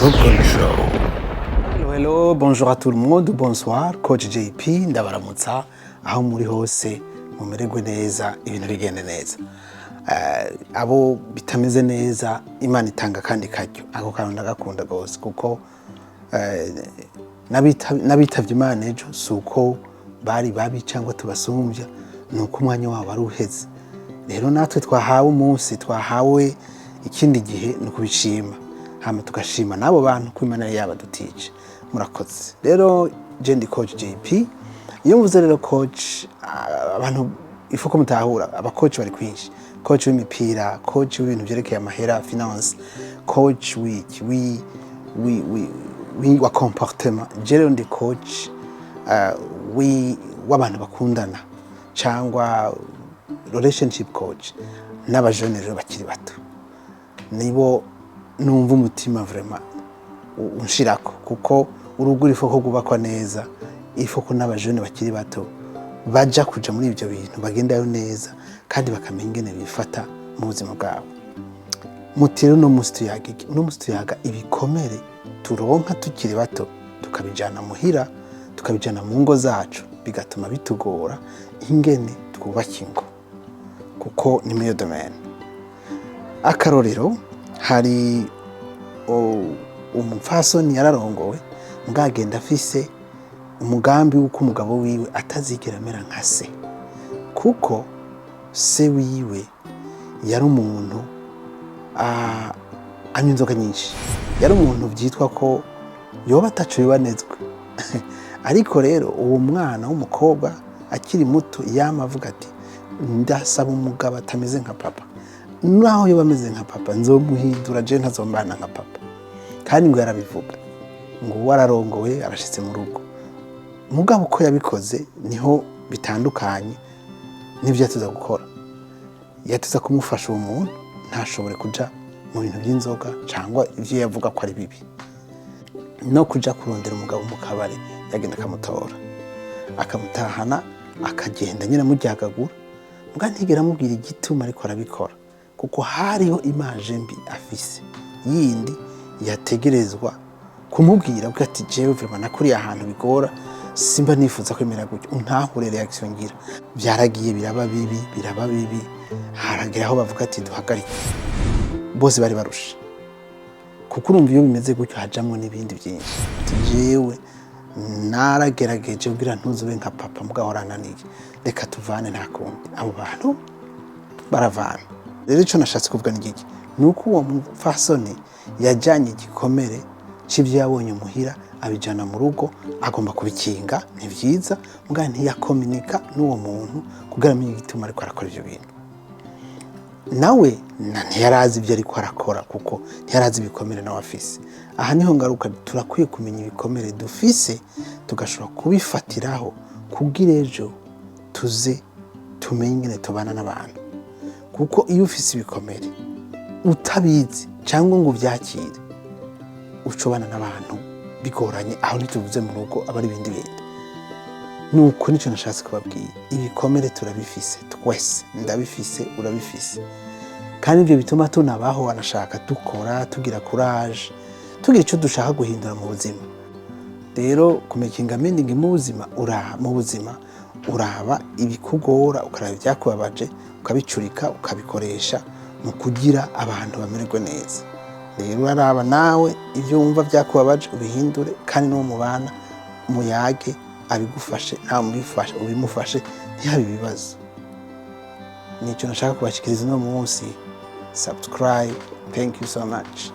Rubicon Show. Hello, hello, bonjour à tout le monde, bonsoir, Coach JP, ndabaramutsa aho muri hose, mumererwe neza, ibintu bigende neza. Abo bitameze neza, Imana itanga kandi karyo. Ako kantu ndagakunda gose kuko n'abitavye Imana ejo si uko bari babi cyangwa tubasumbya, ni uko umwanya wabo wari uheze. Rero natwe twahawe umunsi, twahawe ikindi gihe, ni ukubishima, hama tugashima n'abo bantu ko Imana yari yabadutije. Murakoze. Rero je ndi Coach JP. Iyo mvuze rero coach, abantu ifu ko mutahura abacoach bari kwinshi: coach w'imipira, coach w'ibintu vyerekeye amahera, finance, coach w'iki, wa comportement. Je rero ndi coach w'abantu bakundana cyangwa relationship coach, n'abajene rero bakiri bato nibo numva umutima vraiment unshirako, kuko urugo il faut ko rwubakwa neza, il faut ko n'abajene bakiri bato baja kuja muri ibyo bintu bagendayo neza kandi bakamenya ingene bifata mu buzima bwabo. Muti rero uno munsi tuyaga iki? Uno munsi tuyaga ibikomere turonka tukiri bato, tukabijana muhira, tukabijana mu ngo zacu, bigatuma bitugora ingene twubaka ingo, kuko ni muri iyo domaine. Akarorero, hari umupfasoni yararongowe, mbwagenda afise umugambi w'uko umugabo wiwe atazigera amera nka se, kuko se wiwe yari umuntu anywa inzoga nyinshi, yari umuntu byitwa ko yoba ataco yobanezwe. Ariko rero uwo mwana w'umukobwa akiri muto yama avuga ati: "Ndasaba umugabo atameze nka papa, naho yoba ameze nka papa nzomuhindura, je ntazombana nka papa." Kandi ngo yarabivuga, ngo uwo ararongowe, arashitse mu rugo, mugabo uko yabikoze niho bitandukanye n'ibyo yatuza gukora. Yatuza kumufasha uwo muntu ntashobore kuja mu bintu by'inzoga cyangwa ibyo yavuga ko ari bibi, no kuja kurondera umugabo mu kabari. Yagenda akamutora, akamutahana, akagenda nyine amuryagagura, mbwa ntigera amubwira igituma ariko arabikora, kuko hariho image mbi afise yindi yategerezwa kumubwira, avuga ati: "Jewe vraiment nakuriye ahantu bigora, simba nifuza kwemera gutyo, untahure réaction ngira." Byaragiye biraba bibi, biraba bibi, haragera aho bavuga ati: "Duhagarike." Bose bari barusha, kuko urumva iyo bimeze gutyo hajamwo n'ibindi byinshi. Ati: "Jewe naragerageje kugira ntuzube nka papa, mugabo warananiye, reka tuvane, nta kundi." Abo bantu baravana. Rero icyo nashatse kuvuga ni iki? Ni uko uwo mupfasoni yajyanye igikomere c'ibyo yabonye muhira, abijana mu rugo, agomba kubikinga. Ni byiza, mugabo ntiyakominika n'uwo muntu kugira amenye igituma ariko arakora ibyo bintu. Nawe ntiyarazi ibyo ariko arakora, kuko ntiyarazi ibikomere nawe afise. Aha niho ngaruka: turakwiye kumenya ibikomere dufise, tugashobora kubifatiraho kugira ejo tuze tumenye ingene tubana n'abantu, kuko iyo ufise ibikomere utabizi cyangwa ngo ubyakire, ucobana n'abantu bigoranye. Aho ntituvuze mu rugo, aba ari ibindi bindi. Nuko nicyo nashatse kubabwira: ibikomere turabifise twese, ndabifise, urabifise, kandi ibyo bituma tunabaho, wanashaka dukora, tugira courage, tugira icyo dushaka guhindura mu buzima. Rero kumakinga meaning mu buzima, mu buzima uraba ibikugora, ukaraba ibyakubabaje, ukabicurika, ukabikoresha mu kugira abantu bamererwe neza. Rero uraraba nawe ibyo wumva byakubabaje ubihindure, kandi n'uwo mubana muyage, abigufashe, nawe mubifashe, ubimufashe, ntihabe ibibazo. Nicyo nashaka kubashikiriza uno munsi. Subscribe. Thank you so much.